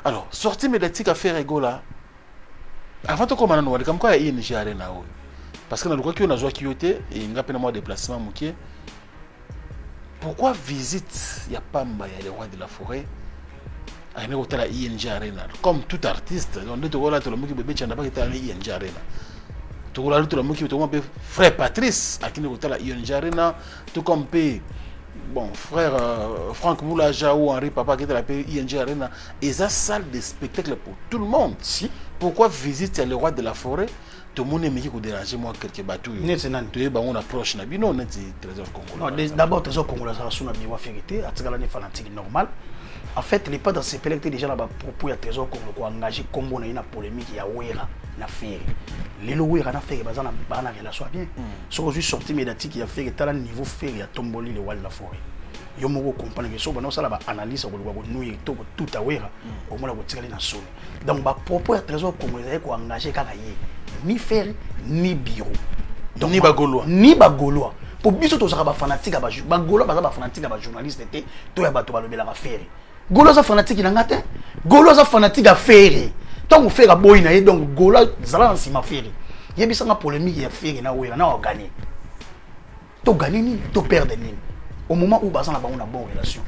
Alors, sortie médiatique ya Ferre Gola, avant tokóma nano waleka moko ya ING Arena oyo, parce que nalukaki oyo, nazwaki yo te, nga mpe na mwa déplacement moke. Pourquoi visite ya pamba ya le roi de la forêt, akende kotala ING Arena comme tout artiste? Donc nde tokola, tolamuki bebe Tianda baketala na ING Arena, tokolali, tolamuki, tokoma mpe frère Patrice akende kotala ING Arena, tout comme mpe bon frère Franck Moulaja ou Henri Papa aketala mpe ING Arena. Eza salle de spectacle pour tout le monde. Si. Pourquoi visite ya le roi de la forêt, tomoni emeki kodéranger mwa quelque bato oyo Neti nani? Toyeba bango na proche na bino, neti Trésor Congolo? Non, d'abord Trésor Congolo azala su na bureau Ferre te, atikala ne fanatique normal. En fait, les pas asepelaki te déjà na bapropos ya Trésor Congolo, koengage kombo na ye na polémique ya Wera na Ferre. Lelo Wera na Ferre baza na baa na relation ya bien. Soki ozwi sortie médiatique ya Ferre, tala niveau Ferre ya tomboli le roi de la forêt. Yo moko comprendre ke soki banda osala baanalyse ya koluka konuire to kotuta Wera, omona kotikali na soni. Donc bapropos ya Trésor Congolo ezali koengage kaka ye, ni Ferre ni bureau. Donc, Ni Bagaulois. Ni Bagaulois, po biso tozalaka bafanatique ya Bagaulois, baza bafanatique ya bajournaliste te to ya bato balobelaka Ferre. Gaulois aza fanatique na nga te, Gaulois aza fanatique ya Ferre. Ntango Ferre aboyi na ye, donc Gaulois zala na nsima Ferre. Yebisanga, polémique ya Ferre na Wera, na oganye to gagner nini to perdre nini, au moment où baza na bango na bonne relation?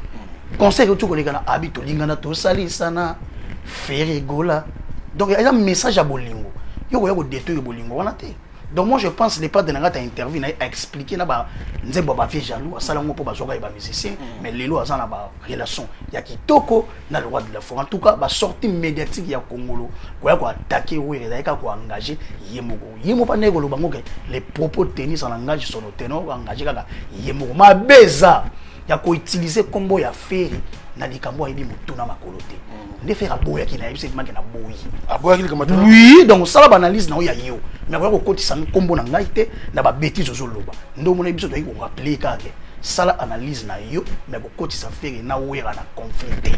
Concert euti koleka na abi, tolingana, tosalisana, Ferre Gola. Donc eza message ya bolingo, yo koya kodétruire bolingo wana te. Donc moi je pense, le padre na nga ta interview na ye, aexpliquer na banzembo ya bavieux jaloux, asala yango mpo bazwaka ye bamusicien, mais lelo aza na barelation ya kitoko na le roi de la forêt. En tout cas, basortie médiatique ya Kongolo koya koattaquer Wera ezali kaka koengage ye moko. Ye moko mpa ndenge koloba ngo ke les propos tenus en langage sono ténor, engage kaka ye moko. Mabe eza ya koutiliser nkombo ya Ferre na likambo ayebi motu na makolo te. Nde Ferre aboyaki na yebisa ebimaki na boyi. Aboyaki likambo te. Oui, donc osala baanalyse na oyo ya yo, mais akoya kokotisa nkombo na ngai te na babêtise ozoloba. Nde omona biso toyaki korappeler kaka ke sala analyse na yo, mais kokotisa Ferre na Wera na conflit te,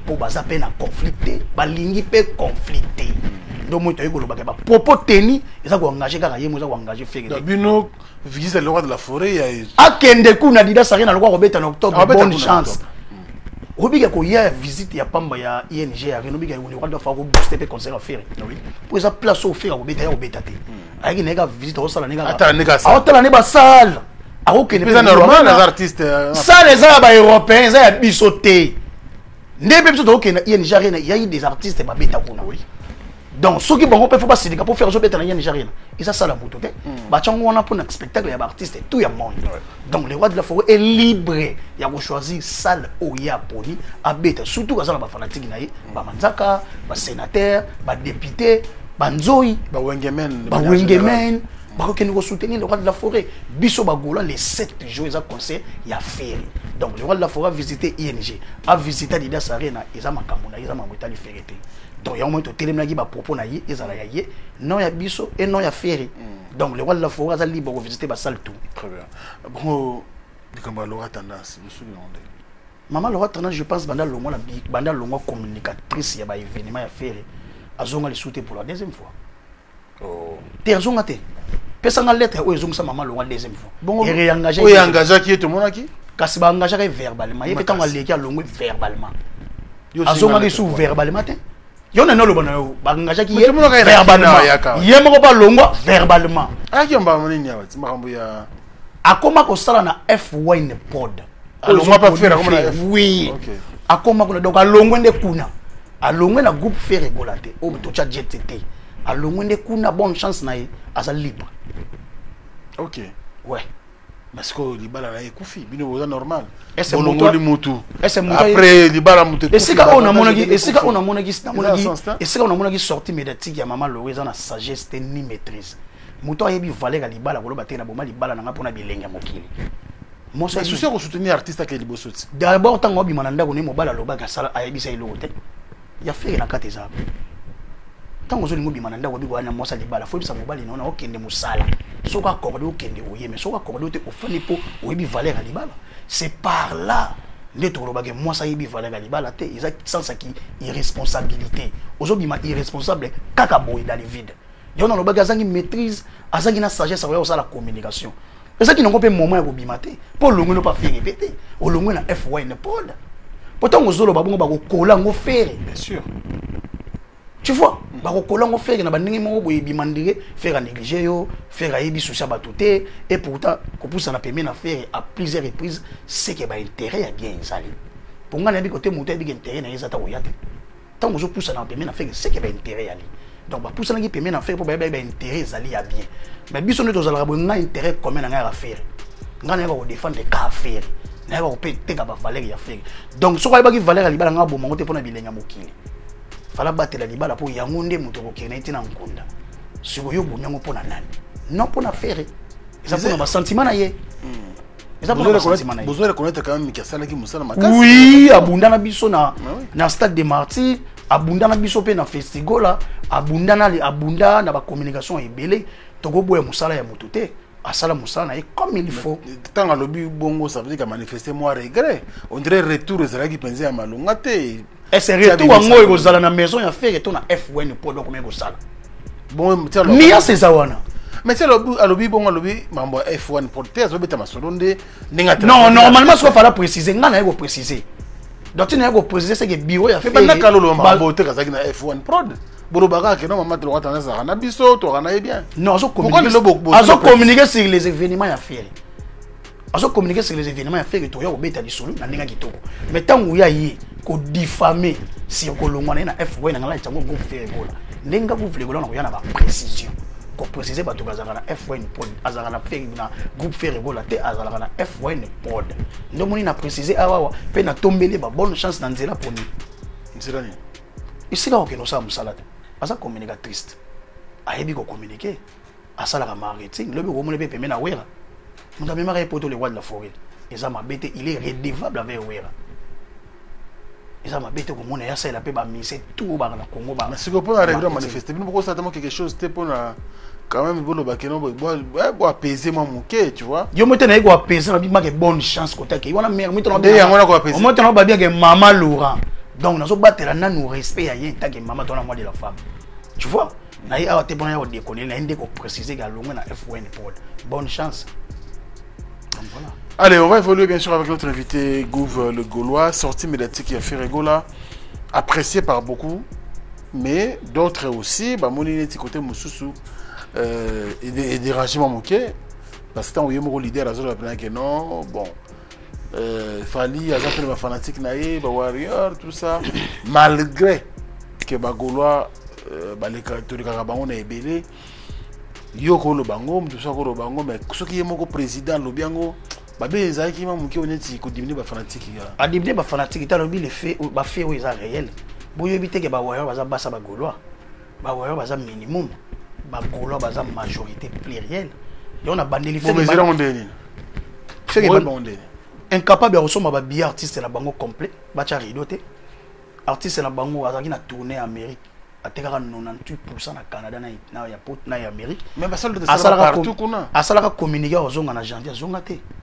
mpo baza mpe na conflit te, balingi mpe conflit te. Nde omoi toyaki kolobaka bapropos teni eza koengage kaka ye mo, eza koengage Ferre te. Bino visite le roi de la forêt ya Akende kuna Adidas Arena, lokwa kobeta na octobre. Bonne chance. Obika koya ya visite ya pamba ya ING Arena, obika le roi de la forêt kobooster mpe concert ya Ferre, po eza place oyo Ferre akobeta, ya kobeta te. Ayaki na ye kaka visite, akosala ne kaka aotala ne basale, akokende. Eza normal, aza artiste. Salle eza ya baeuropéen, eza ya biso te. Nde mpe biso tokokende na ING Arena, yai des artistes babeta kuna. Donc soki bango mpe fo basilika mpo Ferre azobeta na ING Arena, eza sala moto te, batyango wana mpona spectacle ya baartiste tout ya monde. Donc le roi de la forêt est libre ya kochoisir salle oyo ye aponi abeta, surtout aza na bafanatike na ye, bamanzaka, basénateur, badéputé, banzoi, Bawengemen. Bawengemen bakokende kosoutenir le roi de la forêt. Biso Bagaulois, les 7 jours eza concert ya Ferre. Donc le roi de la forêt a visité ING, a visité Adidas Arena, eza makambo na ye, eza makambo etali Ferre te. Donc yango moi totelemelaki bapropos na ye, ezala ya ye, non ya biso et non ya Ferre. Donc le roi de la forêt aza libre kovisiter basale tout. Très bien. Bongo likambo ya Laura Tendance, bosuki nango ndenge? Mama Laura Tendance, je pense banda longwa na banda longwa communicatrice ya baévénement ya Ferre, azonga lisusu te pour la deuxième fois. Oh. Te, azonga te. Pesanga lettre oyo ezongisa mama longwa deuxième fois. Bongo eréengage. Oyo engageaki ye, tomonaki. Kasi baengageaka ye verbalement, ye mpe ntango aleki, alongwe verbalement. Yo. Azongaki su verbalement te. Yo nani oloba na yo baengageaki ye Mais tomonaka ye na verbalement? Kina ayaka. Ye moko mpe alongwa verbalement. Ayaki ya mbala nini awa ti makambo ya Akoma kosala na F Wine Pod. Alongwa pa Ferre, akoma na F. Oui. Akoma kuna, donc alongwe nde kuna, alongwe na groupe Ferre Gola te oyo totya jet te, alongwe nde kuna. Bonne chance na ye, aza libre. Ouais. Parce que libala na ye ekufi, bino boza normal? Ese Bolongoli mutu Ese moto après libala, mutu ekufi, esika oyo baavantage namonaki ebele esika ekufi. oyo namonaki namonaki Eza sens te? Esika oyo namonaki sortie médiatique ya mama Loro eza na sagesse te ni maîtrise. Moto ayebi valeur ya libala koloba te na boma libala na nga mpona bilenge ya mokili. Mwasi Mais souci ya kosoutenir artiste ake liboso ti. D'abord, ntango obima na ndako ne, mobali alobaki, asala, ayebisa eloko te ya Ferre na kati. Eza ntango ozolinga obima na ndako, obi koya na mwasi ya libala, fo oyebisa mobali na yo na okende mosala. Soki accorde, okende oye, mais soki accorde te, ofandi, mpo oyebi valeur ya libala. C'est par là nde tokolobaka mwasi ayebi valeur ya libala te. Eza sens ya ki irresponsabilité, ozobima irresponsable kaka boye dans le vide. Yango nalobaki azangi maîtrise, azangi na sagesse akoya kosala communication. Ezalaki nango mpe moment ya kobima te, mpo olongwe no pa Ferre mpe te, olongwe na Fyn Pod, mpo ntango ozoloba bongo, bakokola yango Ferre. Bien sûr. Tu vois, bakokola yango Ferre na bandenge moko boye, ebima ndenge Ferre anéglige yo, Ferre ayebi souci ya bato te. Et pourtant, kopusana pembeni na Ferre à plusieurs reprises, c'est que baintérêt ya bien ezali. Mpo ngai nayebi kote moto ayebiki intérêt na ye eza ta koya te. Ntango ozopusana pembeni na Ferre, c'est que baintérêt yali. Donc bapusanaki pembeni na Ferre mpo bayebaki baintérêt ezali ya bien. Mais biso nde tozalaka boye. Ngai, intérêt commun na ngai yaka Ferre. Ngai nayaka kodéfendre ka Ferre, nayaka kopeteka bavaleur ya Ferre. Donc soki ayebaki valeur ya libala, ngai abomango te mpona bilenge ya mokili. Fala batela libala, mpo yango nde moto akokende na ye ntina nkunda. Sikoyo obomi yango mpo na nani? Non, mpo na Ferre eza mpona basentiment na ye, eza mpona basentiment na ye. Bozo reconnaître quand même asalaki mosala makasi. Oui, abunda na biso na Stade de Martyr, abunda na biso mpe na Festigola, abunda na bacommunication ebele. Tokoboya mosala ya moto te, asala mosala na ye comme il faut. Ntango alobi bongo, ça veut dire amanifeste mwa regret. On dirait retour ezalaki mpenza ya malonga te. Ese retour yango ekozala na maison ya Ferre to na F1 po donc ekosala bon nuance eza wana. Mais ti alobi bongo, alobi mambo ya F1 po te, azobeta masolo nde ndenge. Non, normalement soki fala préciser, ngai naye kopréciser. Donc ti naye kopréciser, c'est que bureau ya Bandaka lolo mambo te, kazalaki na F1 Prod, bolobaka ke non, mama tolokata nazalaka na biso, tokaka na ye bien. Non, azocommuniquer sur les événements ya Ferre, azocommuniquer sur les événements ya Ferre. Toya kobeta lisolo na ndenge ya kitoko, mais ntango ya ye kodiffamer sur kolongwa na ye na F na ngai yango groupe Ferre Gola, ndenge groupe Ferre Gola na koya na baprécision, koprécise bato bazalaka na F1 Prod, azalaka na Ferre na groupe Ferre Gola te, azalaka na F1 Prod. Nde omoni na précise awawa mpe natombeli ba bonne chance na nzela poni. Nzela nini? Esika kokende kosala mosala te. Aza communicatrice, ayebi kocommuniquer, asalaka marketing. Lobi okomona mpe pembe na Wera, moto amemaka ye poto, le roi de la forêt. Eza mabe te, il est redevable avec Wera. Eza mabe te komona ye asalela mpe bamise tout baka na Congo. Mais sikoyo, mpona regret manifeste, bino bokosala tamo quelque chose te mpona quand même bolobaki no boapaiser mwa moke, tu vois? Yo mo te naye koapaiser na bimake bonne chance kotake wana mare. Nde yango na koapaiser. Omo tona babiake mama Laurent. Donc nazobatela nanu respect ya ye ntake mama tona mois de la femme, tu vois. Na ye awa te mpona ya kodéconner, na ye nde koprécise ke alongwe na F1 Prod, bonne chance. Donc voilà. Allez, on va évoluer bien sûr avec notre invité Gouv le Gaulois, sortie médiatique ya Ferre Gola, apprécié par beaucoup, mais d'autres aussi, bah, mon côté mosusu, et dérangement moke, parce que tant que leader, azo que non, bon, Fally, aza pe ba fanatique na ye, ba warrior, tout ça, malgré que ba Gaulois, baleka tolekaka bango na ebele. Yo koloba yango, moto mosusu akoloba yango, mais soki ye moko président alobi yango, babe ezalaki mwa moke neti kodiminuer bafanatike ya Adiminuer bafanatike te. Alobi le fait, bafait oyo eza réel. Boyebi te ke bawarrior baza basa bagaulois, bawarrior baza minimum, bagaulois baza majorité plurielle. Yango na bandeli. Bomesera ngo ndenge nini? Boyeba ndenge? Incapable ya kosomba babillet artiste na bango complet, batya rideau te. Artiste na bango azalaki na tournée ya Amérique, atekaka 98 na Canada na ya pot na ya Amérique. Mais basala partout kuna. Asalaka communiqué, azonga na janvier, azonga te.